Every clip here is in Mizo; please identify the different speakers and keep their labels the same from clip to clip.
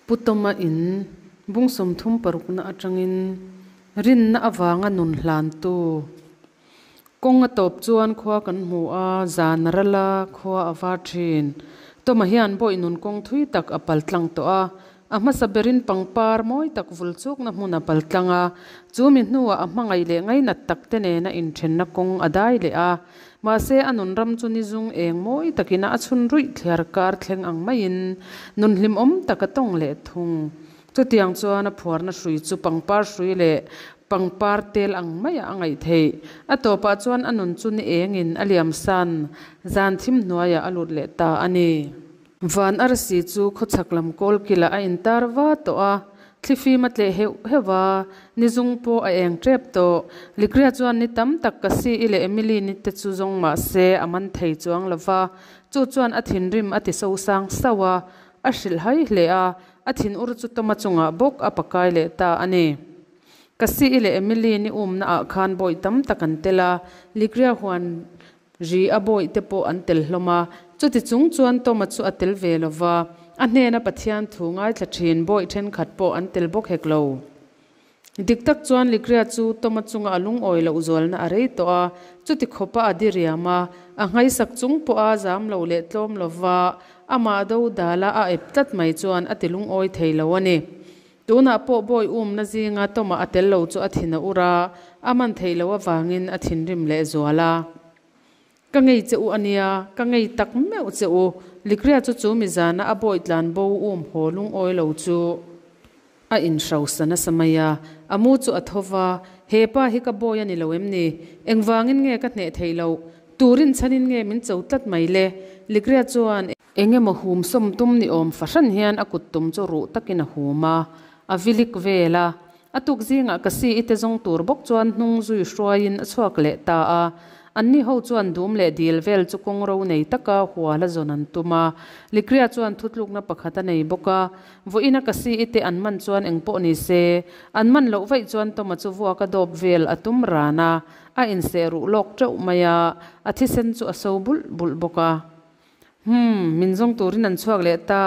Speaker 1: Pu Tawma in bung 36 na atangin rinna avanga nun hlantu kawng a tawp chuan khua kan hmu a, zan a ral a, khua a var thin. Tawma hian bawih nun kawng thui tak a pal tlang tawh a, a hmasa berin pangpar mawi tak vul chukna hmun a pal tlang a, chu mi hnuah a hmangaih leh ngainat tak te nena inthenna kawng a dai leh a. Mahse a nun ram chu ni zung eng mawi takin a chhun ruih thliar kar thleng ang maiin nun hlimawm tak a tawng leh thung. Chutiang chuan a phuarna hrui chu pangpar hrui leh pangpar tel ang maiah a ngaih theih. A tawpah chuan a nun chu ni engin a liam san zan thim hnuaiah a lut leh ta a ni. Van arsi chu khawchhak lam kawl kilah a intar va tawh a, thlifim a tleh heuh heuh a, ni zung pawh a eng tep tawh. Likria chuan ni tam tak ka si i leh Emily ni te chu zawng mah se a man thei chuang lo va, chu chuan a thinrim a ti sosang sauh a, a hrilh hai hle a, a thinur chu Toma chungah bawk a pakai leh ta a ni. Ka si i leh Emily ni umna ah khan bawi tam tak an tel a, Likria huan Ri a bawih te pawh an tel hlawm a, chuti chung chuan Toma chu a tel ve lo va, a hnena Pathian thu ngaithla thin bawih thenkhat pawh an tel bawk hek lo. Dik tak chuan Likria chu Toma chunga a lungawi loh zualna a rei tawh a, chuti khawpa a diriam a, a nghaisak chung pawha zam lo leh tlawm lo va, amah do dala a ep tlat mai chuan a ti lungawi thei lo a ni. Tunah pawh bawi umna zinga Toma a tel lo chu a thin a ur a, a man theih loh avangin a thinrim leh zual a. Ka ngei che u a nia, ka ngei tak meuh che u, Likria chu chu mi zana a bawi tlan bo um haw lungawi lo chu a inhrosa nasa mai a, a mu chu a tho va, He pa hi ka bawi a ni lo em ni? Engvangin nge ka hneh theih loh? Turin chhanin nge min cho tlat mai le? Likria chuan. Eng emaw hum sawm tum ni awm fahran hian a kut tum chu ruh takin a hum a, a vilik vel a. A tuk zingah ka si i te zawng tur bawk chuan hnung zui hruaiin a chhuak leh ta a. Anni ho chuan dum leh dil vel chu kawng ro nei taka hual a zawn an tum a. Likria chuan thutlukna pakhat a nei bawk a, vawiina ka si i te an man chuan eng pawh ni se, an man loh vaih chuan Toma chu vuak a dawp vel a tum ran a, a inseh ruh lawk teuh mai a, a thisen chu a so bulh bulh bawk a. Humm, min zawng turin an chhuak leh ta.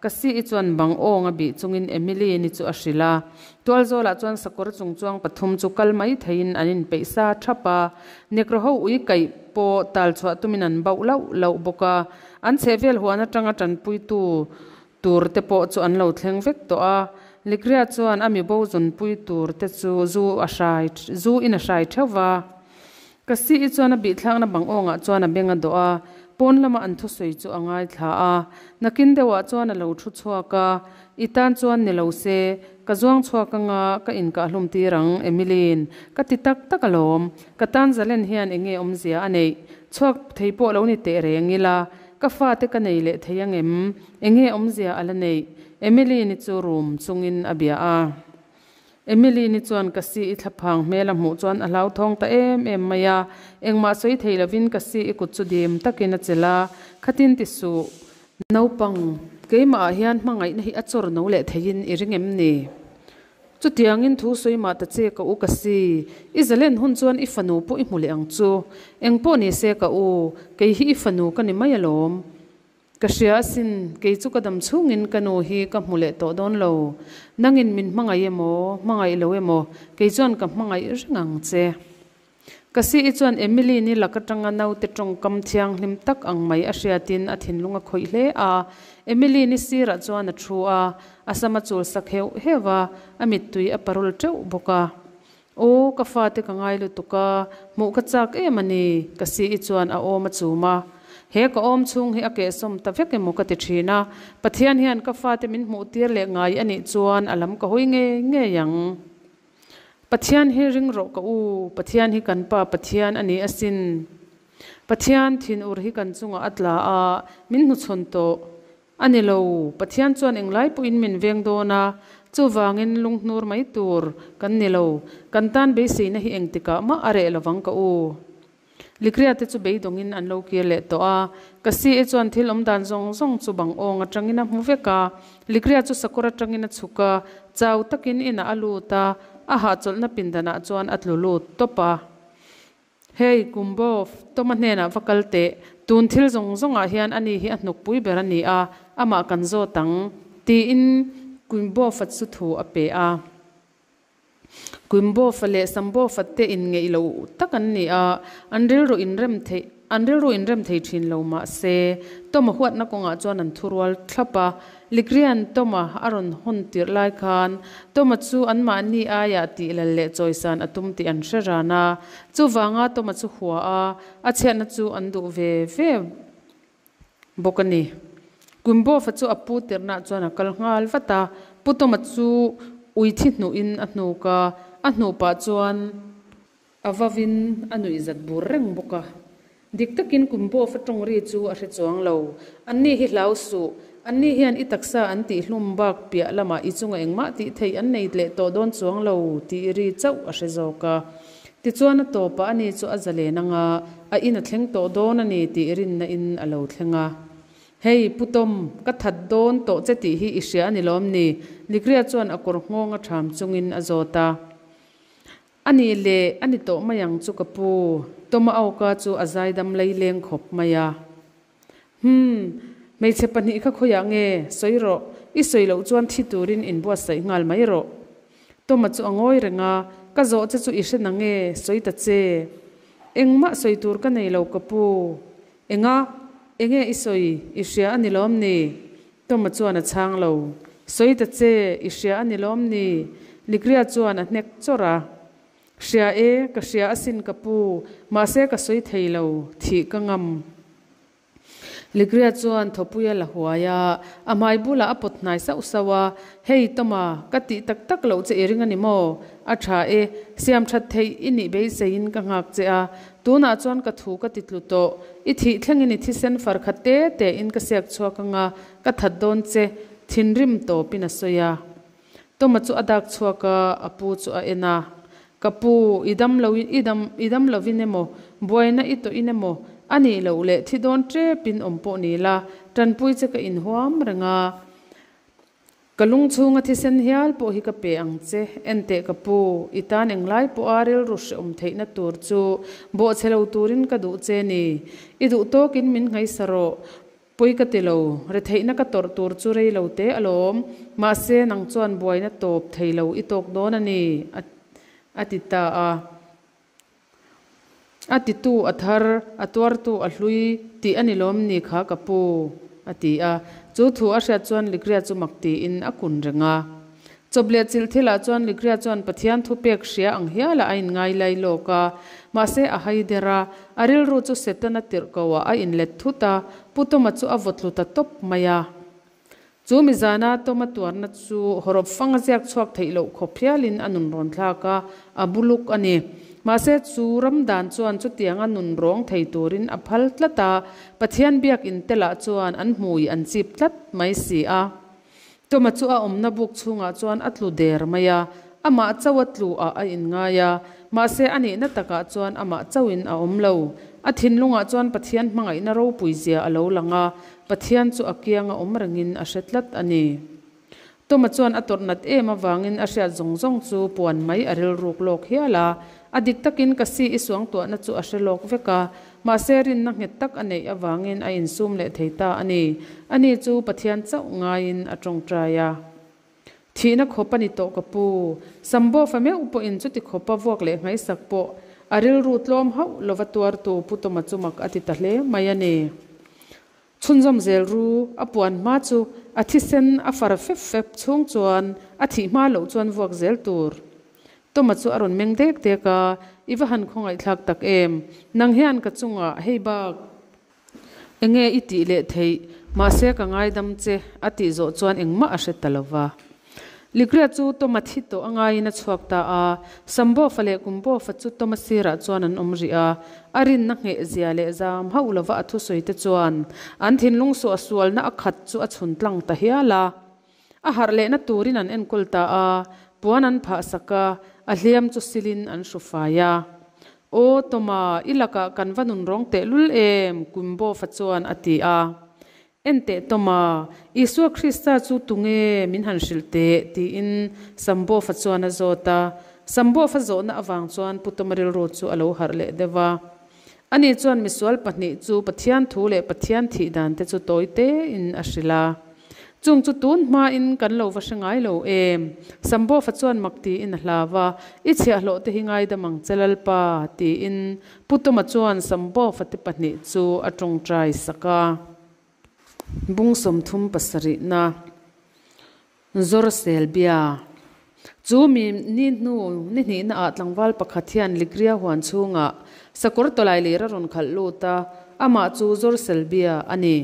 Speaker 1: Ka si i chuan bang awng a bih chungin Emily ni chu a hrilh a. Tualzawlah chuan sakawr chung chuang pathum chu kal mai theiin an inpeih sa thap a. Nekro ho ui kaih pawh tal chhuah tumin an bauh lauh lauh bawk a. An chhehvel huan atanga tanpuitu tur te pawh chu an lo thleng vek tawh a. Likria chuan a mibo zawnpui tur te chu zu a hrai zu in a hrai theuh va. Ka si i chuan a bihthlakna bang awngah chuan a beng a dawh a, pawn lama an thusawi chu a ngaithla a. Nakin deuhah chuan a lo thu chhuak a, I tan chuan ni lo se, ka zuang chhuak anga ka inkahlum tir ang, Emily-in ka ti tak tak alawm. Ka tan zalen hian eng nge awmzia a neih? Chhuak thei pawh lo ni teh reng ila, ka fate ka nei leh thei ang em? Eng nge awmzia a la neih? Emily-ni chu room chungin a bia a. Emily ni chuan ka si i thlaphang hmel a hmuh chuan a hlauthawng ta em em mai a, engmah sawi thei lovin ka si i kut chu dim takin a chelh a, khatin ti suh. Naupang, keimah ah hian hmangaihna hi a chawr no leh theiin i ring em ni? Chutiangin thu sawi mah ta che ka u ka si, i zalen hun chuan i fanu pawh i hmu leh ang chu. Engpawh ni se ka u, kei hi i fanu ka ni mai alawm. Ka hria asin, kei chu ka dam chhungin ka nu hi ka hmu leh tawh dawn lo. Nangin min hmangaih emaw, hmangaih lo emaw, kei chuan ka hmangaih reng ang che. Ka si i chuan Emily ni lak atanga naute tawngkam thianghlim tak ang mai a hriatin a thinlung a khawih hle a. Emily ni sirah chuan a thu a, a sam a chul sak heuh heuh a, a mittui a parul teuh bawk a. Aw, ka fate ka ngai lutuk a, hmuh ka chak em a ni, ka si i chuan a awm a chum a. He ka awm chhung hi a kehsawm ta vek emaw ka ti thin a, Pathian hian ka fate min hmuh tir leh ngai a nih chuan a lam ka hawi ngei ngei ang. Pathian hi ring rawh ka u, Pathian hi kan Pa Pathian a ni asin. Pathian thinur hi kan chungah a tla a, min hnuchhawn tawh. A ni lo, Pathian chuan englai pawhin min veng dawn a, chuvangin lunghnur mai tur kan ni lo. Kan tan beiseina hi engtikah mah a reh lovang ka u. Likria te chu beidawngin an lo kir leh tawh a, ka CA chuan thil awm dan zawng zawng chu bang awng atangin a hmu vek a. Likria chu sakawr atangin a chhuk a, chau takin inah a lut a, a hahchawlhna pindanah chuan a tlu lut tawp a. Hei, Kumbov, Toma hnenah va kal teh. Tun thil zawng zawngah hian ani hi a hnukpui ber a ni a, amah kan zawt ang, tiin Quimbofa chu thu a pe a. Quimbofa leh Sambofa te inngeih lo tak an ni a, an rilru inrem theih an rilru inrem thei thin lo mah se, Toma huatna kawngah chuan an thurual thlap a. Likrian Toma a rawn hawn tirh lai khan Toma chu anmahni aiah tih lal leh chawisan a tum tih an hre ran a, chuvanga Toma chu hua a, a chhiatna chu an duh ve ve bawk a ni. Quimbofa chu a pu tirhnaah chuan a kal nghal vat a, Pu Toma chu ui thi hnuhin a hnuk a, a hnuh pah chuan a vavin a nuih zat bur reng bawk a. Dik takin Quimbofa tawng ri chu a hre chuang lo. Anni hi hlau suh, anni hian i taksa an tihhlum bak piah lamah i chunga engmah tih theih an nei leh tawh dawn chuang lo tih ri chauh a hre zawk a. Tichuan a tawpah ani chu a zalen anga a in a thleng tawh dawn a ni tih rinna in a lo thleng a. Hei, Pu Tom, ka that dawn tawh che tih hi i hria a ni lawm ni? Ligria chuan a kawr nghawng a ṭham chungin a zawt a. A nih le, a ni tawh mai ang chu ka pu. Toma awka chu a zaidam leileng khawp mai a. Hum, hmeichhe pahnih kha khawiah nge? Sawi rawh, i sawi loh chuan thi turin inbuatsaih nghal mai rawh. Toma chu a ngawi reng a, Ka zawh che chu i hre na nge? Sawi ta che. Engmah sawi tur ka nei lo ka pu. Enga? Enge i sawi? I hria a ni lawm ni? Toma chuan a chhang lo. Sawi ta che, i hria a ni lawm ni? Ligria chuan a hnek chawrh a. Hria e, ka hria asin ka pu, mahse ka sawi thei lo, thih ka ngam. Ligria chuan thawpui a la huai a, a hmai bulah a pawt hnai sauh sauh a, Hei Toma, ka tih tak tak loh che i ring a ni maw? A tha e, siam that theih i nih beiseiin ka nghak che a, tunah chuan ka thu ka ti tlu tawh, i thih thlengin i thisen far khat te tein ka siak chhuak anga ka that dawn che, thinrim tawpin a sawi a. Toma chu a dak chhuak a, a pu chu a en a, Ka pu, i dam lo i dam i dam lovin emaw, buaina i tawhin emaw, a nih loh leh thi dawn tepin awm pawh ni la, tanpui che ka inhuam reng a. Ka lung chhunga thisen hial pawh hi ka pe ang che, enteh ka pu, i tan englai pawha rilru hrehawm theihna tur chu bawhchhe lo turin ka duh che ni. I duh tawkin min nghaisa rawh, Pawi ka ti lo, retheihna ka tawrh tur chu rei lo te alawm, mahse nang chuan buaina tawp thei lo i tawk dawn a ni, a ti ta a. A titu a thar, a tuartu a hlui tih a ni lawm ni kha ka pu, a ti a. Chu thu a hriat chuan Ligria chu mak tiin a kun reng a. Chawp leh chilh thilah chuan Ligria chuan Pathian thu pek hria ang hialah a inngai lai lawk a, mahse a hai der a, a rilru chu Setana tirh ko ah a inlet thut a, Pu Toma chu a vaw tlu ta tawp mai a. Chu mizana Toma tuarna chu hawrawp fang a ziak chhuak theih loh khawp hialin a nun rawn thlak a, a buluk a ni. Mahse chu ram dan chuan chutianga nun rawng thei turin a phal tlat a, Pathian biakinn te lah chuan an hmui an chip tlat mai si a. Toma chu a awmna buk chhungah chuan a tlu der mai a, amah chauh a tlu ah a inngai a, mahse a nihna takah chuan amah chauhin a awm lo. A thinlungah chuan Pathian hmangaihna ropui zia a lo lang a, Pathian chu a kianga awm rengin a hre tlat a ni. Toma chuan a tawrh nat em avangin a hriat zawng zawng chu puan mai a rilruk lawk hial a, a dik takin ka si i suangtuahna chu a hre lawk vek a, Mahse rinna nghet tak a neih avangin a insum leh thei ta a ni. Ani chu Pathian chauh ngaiin a tawngtai a. Thihna khawp a ni tawh ka pu. Sambo fa meuh pawhin chuti khawpa vuak leh ngaisak pawh a rilru tlawm hauh lova tuartu Pu Tawma chu mak a ti ta hle mai a ni. Chhunzawm zel ru, a puan hma chu a thisen a far fep fep chhung chuan a thih hma loh chuan vuak zel tur. Tawma chu a rawn meng dek dek a, I va han khawngaihthlak tak em? Nang hian ka chungah hei bak enge i tih leh theih, mahse ka ngaidam che a tih zawh chuan engmah a hre ta lo va. Ligria chu Toma thi tawh a ngaiin a chhuak ta a, Sambofa leh Kumbofa chu Toma sirah chuan an awm rih a, a rinna ngheh zia leh zam hauh lova a thusawi te chuan an thinlung suah sualna a khat chu a chhun tlang ta hial a. A harh lehna turin an enkawl ta a, puan an phah sak a, a hliam chu silin an hru fai a. Aw Toma, i lakah kan va nun rawng tehlul em? Kumbofa chuan a ti a. Enteh Toma, Isua Krista chu tunge min han hrilh teh? tiin Sambofa chuan a zawt a. Sambofa zawhna avang chuan Pu Toma rilru chu a lo harh leh deuh a. Ani chuan misual pahnih chu Pathian thu leh Pathian thih dan te chu tawi tein a hrilh a. Chung chu tun hmain kan lo va hre ngai lo em? Sambawfa chuan mak tiin a hlau a, I chhiahhlawh te hi ngaidam ang che Lalpa, tiin Pu Tawma chuan Sambawfa te pahnih chu a tawngtai sak a. Bung 37 na. Zawrselbia. Chu mi ni hnu ni hnihna ah tlangval pakhat hian Ligria huan chhungah sakawr tawlai lir a rawn khalh lut a, amah chu Zawrselbia a ni.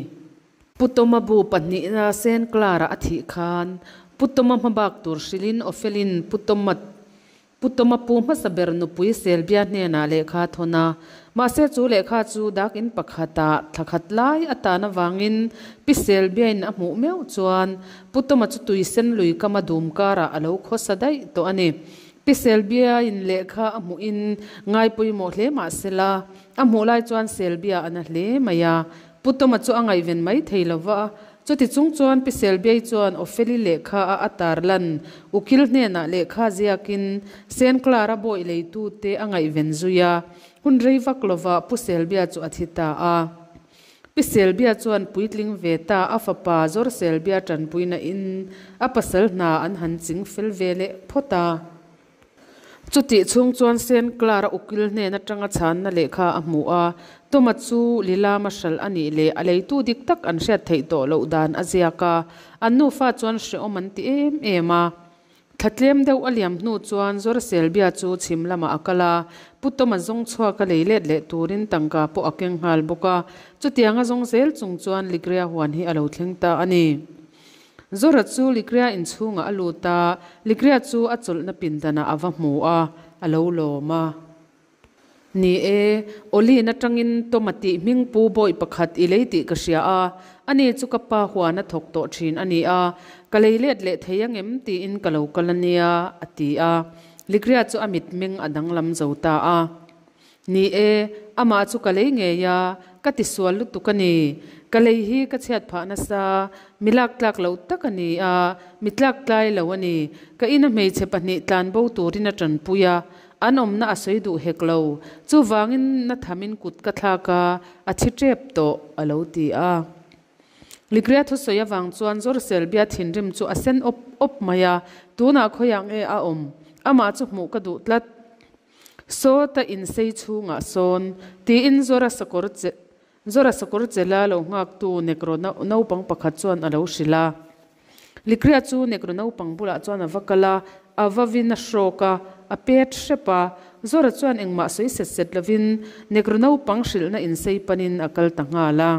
Speaker 1: Pu Tawma bu pahnihna Saint Clara a thih khan Pu Tawma hmabak tur hrilhin Ofelin Pu Tawma Pu Tawma pu hmasa ber nupui Selbia hnenah lehkha a thawn a, mahse chu lehkha chu dak in pakhatah thla khat lai a tan avangin Pi Selbiain a hmuh meuh chuan Pu Tawma chu tui sen lui kama dum karah a lo khawsa daih tawh a ni. Pi Selbiain lehkha a hmuhin ngai pawimawh hle mah sela, a hmuh lai chuan Selbia a na hle mai a, Pu Tawma chu a ngaihven mai thei lo va, chuti chung chuan Pi Selbiai chuan Opheli lehkha a a tarlan ukil hnenah lehkha ziakin Saint Clara bawih leitute a ngaihven zui a, hun rei vak lovah Pu Selbia chu a thi ta a. Pi Selbia chuan puitling ve ta a fapa Zawr Selbia tanpuina in a pasal hna an han ching fel ve leh phawt a. Chutih chhung chuan Saint Clara ukil hnen atanga chhanna lehkha a hmu a, Toma chu Lilama hralh a nih leh a leitu dik tak an hriat theih tawh loh dan a ziak a, an nufa chuan hrehawm an ti em em a. Thla tlem deuh a liam hnu chuan Zawrselbia chu chhim lamah a kal a, Pu Toma zawng chhuak a lei let leh turin tangka pawh a keng nghal bawk a, chutianga zawng zel chung chuan Ligria huan hi a lo thleng ta a ni. Zora chu Likria inchhungah a lut a, Likria chu a chawlhna pindanah a va hmu a, a lo lawm a. Ni e, Olin atangin Toma tih hming pu bawi pakhat i lei tih ka hria a, ani chu ka pa huan a thawk tawh thin a ni a, ka lei let leh thei angem tiin ka lo kal a nia, a ti a. Likria chu a mitmeng a danglam zo ta a. Ni e, amah chu ka lei ngei a, ka ti sual lutuk a ni. Ka lei hi ka chhiat phah nasa, mi lak tlak loh tak a ni a, mi tlak tlai lo a ni. Ka ina hmeichhe pahnih tlan bo turin a tanpui a, an awmna a sawi duh hek lo. Chuvangin na thamin kut ka thlak a, a thi tep tawh, a lo ti a. Ligria thusawi avang chuan Zawrselbia thinrim chu a sen awp awp mai a, tunah khawiah nge a awm? Amah chu hmuh ka duh tlat. Sawta insei chhungah sawn, tiin Zora sakawr che Zora sakawr chela lo nghaktu Negro naupang pakhat chuan a lo hrilh a. Likria chu Negro naupang bulah chuan a va kal a, a va vin a hrawk a, a pet hrep a. Zora chuan engmah sawi set set lovin Negro naupang hrilhna insei panin a kal ta nghal a.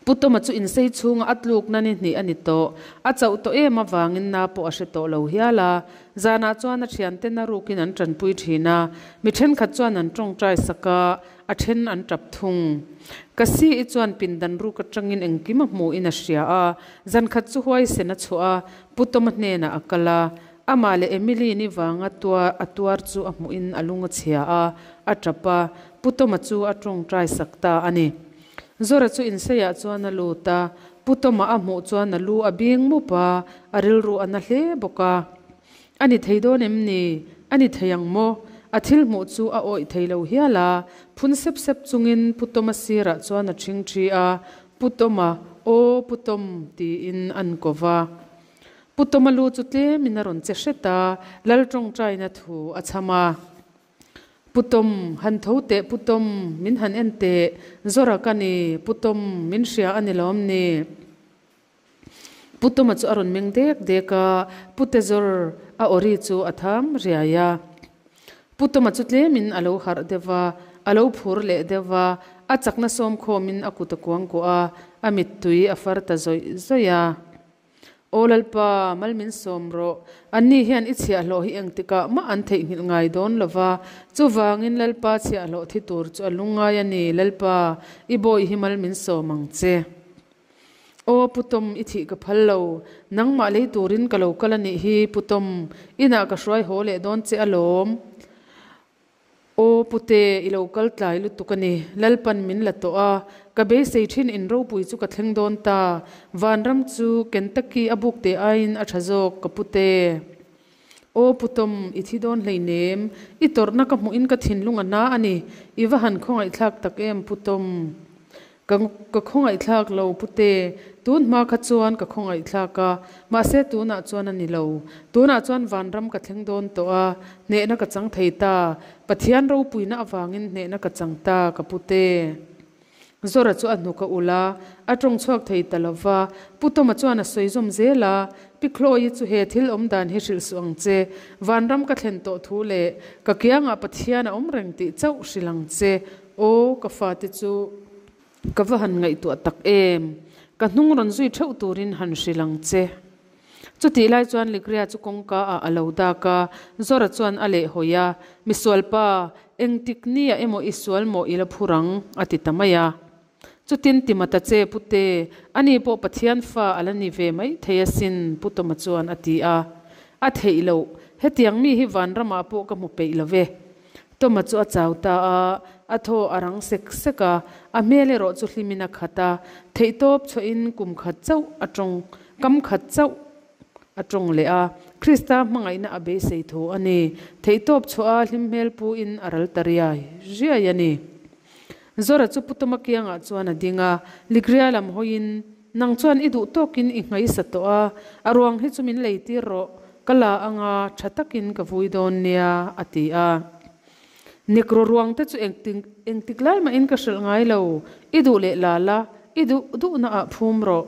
Speaker 1: Pu Tawma chu insei chhunga a tlukna ni hnih a ni tawh. A chauh tawh em avangin na pawh a hre tawh lo hial a. Zanah chuan a thianten a rukin an tanpui thin a, mi thenkhat chuan an tawngtai sak a, a then an tap thung. Ka si i chuan pindan ruk atangin engkim a hmuhin a hria a, zankhat chu huaisen a chhuah a, Pu Tawma hnenah a kal a. Amah leh Emily ni vanga tuar a tuar chu a hmuhin a lung a chhia a, a tap a, Pu Tawma chu a tawngtai sak ta a ni. Zora chu inseiah chuan a lut a, Pu Tawma a hmuh chuan a lu a bing mup a, a rilru a na hle bawk a. A ni thei dawn em ni? A ni thei ang maw? A thil hmuh chu a awih thei lo hial a, phun sep sep chungin Pu Tawma sirah chuan a ṭhing ṭhi a, Pu Tawma, aw Pu Tawm tiin an ko va. Pu Tawma lu chu tlemin a rawn che hret a, Lal ṭawngṭaina thu a chham a. Pu Tom, han tho teh Pu Tom, min han en teh, Zora ka ni, Pu Tom, min hria a ni lawm ni? Pu Toma chu a rawn meng dek dek a, Pu Tezawr a awri chu a tham riai a. Pu Toma chu tlemin a lo harh deuh va, a lo phur leh deuh va, a chakna sawmkhawmin a kut a kuangkuah a, a mittui a far ta zawih zawih a. Aw Lalpa, mal min sawm rawh. Anni hian i chhiahhlawh hi engtikah mah an theihnghilh ngai dawn lo va. Chuvangin Lalpa chhiahhlawh thi tur chu a lungngai a ni, Lalpa, i bawi hi mal min sawm ang che. Aw Pu Tom, i thih ka phal lo. Nangmah lei turin ka lo kal a nih hi, Pu Tom, inah ka hruai haw leh dawn che alawm. Aw Pute, i lo kal tlai lutuk a ni. Lalpan min la tawh a, ka beisei thin in ropui chu ka thleng dawn ta. Vanram chu Kentucky a buk teh aiin a tha zawk, ka Pute. Aw Pu Tom, i thi dawn hleinem. I tawrhna ka hmuhin ka thinlung a na a ni. I va han khawngaihthlak tak em, Pu Tom. Ka ka khawngaihthlak lo pute, tun hma kha chuan ka khawngaihthlak a, mahse tunah chuan a ni lo. Tunah chuan vanram ka thleng dawn tawh a, hnehna ka chang thei ta. Pathian ropuina avangin hnehna ka chang ta ka pute. Zora chu a hnuk a ulh a, a tawng chhuak thei ta lo va. Pu Tawma chuan a sawi zawm zel a, Pi Chloe chu he thil awm dan hi hrilh suh ang che. Vanram ka thlen tawh thu leh ka kiangah Pathian a awm reng tih chauh hrilh ang che. Aw, ka fate chu ka va han ngaihtuah tak em! Ka hnung rawn zui theuh turin han hrilh ang che. Chutih lai chuan Ligria chu kawngka ah a lo dak a, Zora chuan a leh hawi a, Misualpa, engtik nia emaw i sual maw i la phur ang? a ti ta mai a. Chutin ti mata che Pute, ani pawh Pathian fa a la ni ve mai thei asin, Pu Tawma chuan a ti a. A theih loh, hetiang mi hi vanramah pawh ka hmu peih lo ve. Tawma chu a chau ta a, a thaw a rang sek sek a, a hmel erawh chu hlimin a khat a, theihtawp chhuahin kum khat chauh a tawng, kam khat chauh a tawng leh a, Krista hmangaihna a beisei tho a ni. Theihtawp chhuah a hlim hmel puin a ral ta riai riai a ni. Zora chu Pu Tawma kiangah chuan a ding a, Ligria lam hawiin, Nang chuan i duh tawkin i nghaisa tawh a, a ruang hi chu min lei tir rawh, ka la anga tha takin ka vui dawn nia, a ti a. Nekro ruang te chu engtik lai mahin ka hrilh ngai lo, i duh leh la la, i duh duhna ah phum rawh.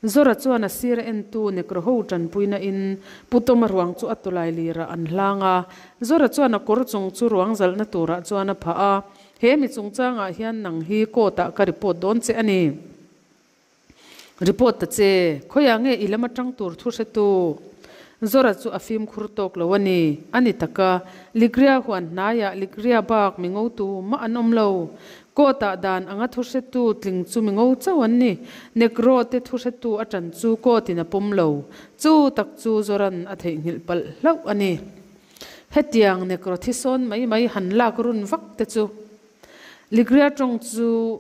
Speaker 1: Zora chuan a sir a entu Nekro ho tanpuina in Pu Tawma ruang chu a tawlai lirah an hlang a, Zora chuan a kawr chung chu ruang zalhna turah chuan a phah a, He mi chungchangah hian nang hi court ah ka report dawn che a ni. Report ta che, khawiah nge i lam atang tur thu hretu? Zora chu a fimkhur tawk lo a ni. A ni taka, Ligria huan hnaiah Ligria bak mi ngotu mah an awm lo. Court ah dan anga thu hretu tling chu mi ngo chauh an ni. Negro te thu hretu a tan chu court in a pawm lo. Chu tak chu Zoran a theihnghilh palh hlauh a ni. Hetiang nekro thi sawn mai mai han lak run vak te chu Ligria tawng chu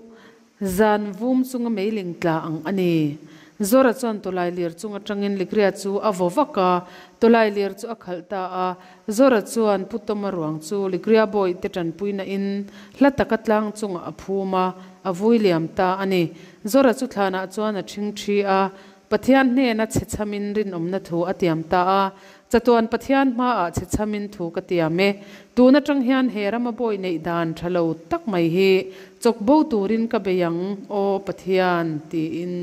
Speaker 1: zan vum chunga meiling tla ang a ni. Zora chuan tawlai lir chung atangin Ligria chu a vaw vak a, tawlai lir chu a khalh ta a. Zora chuan Pu Tawma ruang chu Ligria bawihte tanpuina in hla taka tlang chungah a phum a, a vui liam ta a ni. Zora chu thlanah chuan a ṭhing ṭhi a, Pathian hnena chhechhamin rinawmna thu a tiam ta a, Chatuan Pathian hmaah chhechhamin thu ka tiam e. Tun atang hian he rama bawi neih dan tha lo tak mai hi chawk bo turin ka bei ang, Aw Pathian, tiin.